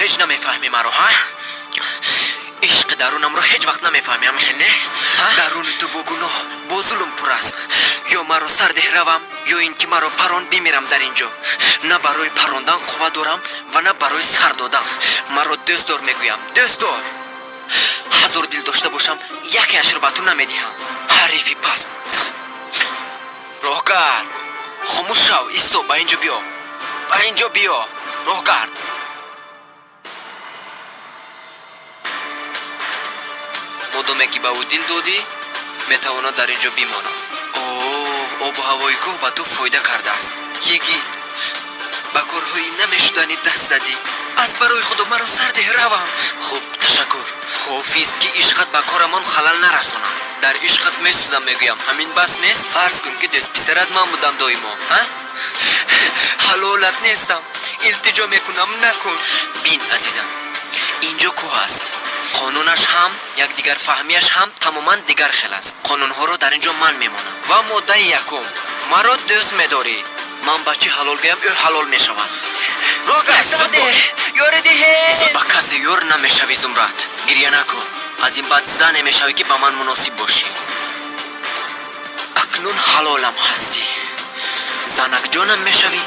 Ҳеҷ намефаҳмӣ маро, ҳа? Ишқи дарунамро ҳеҷ вақт намефаҳмӣ, ҳамин хел не? Даруни ту бо гуноҳ, бо зулм пур аст. Ё маро сар деҳ равам, ё ин ки маро парон, бимирам дар ин ҷо. На барои парондан қувва дорам ва на барои сар додан. Маро дӯст дор, мегӯям, дӯст дор. Ҳазор дил дошта бошам, якеашро ба ту намедиҳам, ҳарифи паст. Роҳгард, хомӯш шав, исто, ба ин ҷо биё, ба ин ҷо биё, роҳгард. Модоме ки ба ӯ дил додӣ, метавонад дар ин ҷо бимонад. О, обу ҳавои кӯҳ ба ту фоида кардааст, йигит. Ба корҳои намешуданӣ даст задӣ. Аз барои худо, маро сар деҳ, равам. Хуб, ташаккур. Кофист, ки ишқат ба корамон халал нарасонад. Дар ишқат месӯзам, мегӯям, ҳамин бас нест? Фарз кун, ки дӯстписарат ман будам доимо, ҳа? Ҳалолат нестам, илтиҷо мекунам, накун. Бин, азизам, ин ҷо кӯҳ аст. Қонунаш ҳам, якдигарфаҳмиаш ҳам тамоман дигар хел аст. Қонунҳоро дар ин ҷо ман мемонам. Ва моддаи якум: маро дӯст медорӣ. Ман ба чӣ ҳалол гӯям, ӯ ҳалол мешавад. Ёри диҳед! Зуд ба касе ёр намешавӣ, Зумрад. Гирья накун. Аз ин баъд зане мешавӣ, ки ба ман муносиб бошӣ. Акнун ҳалолам ҳастӣ, занакҷонам мешавӣ.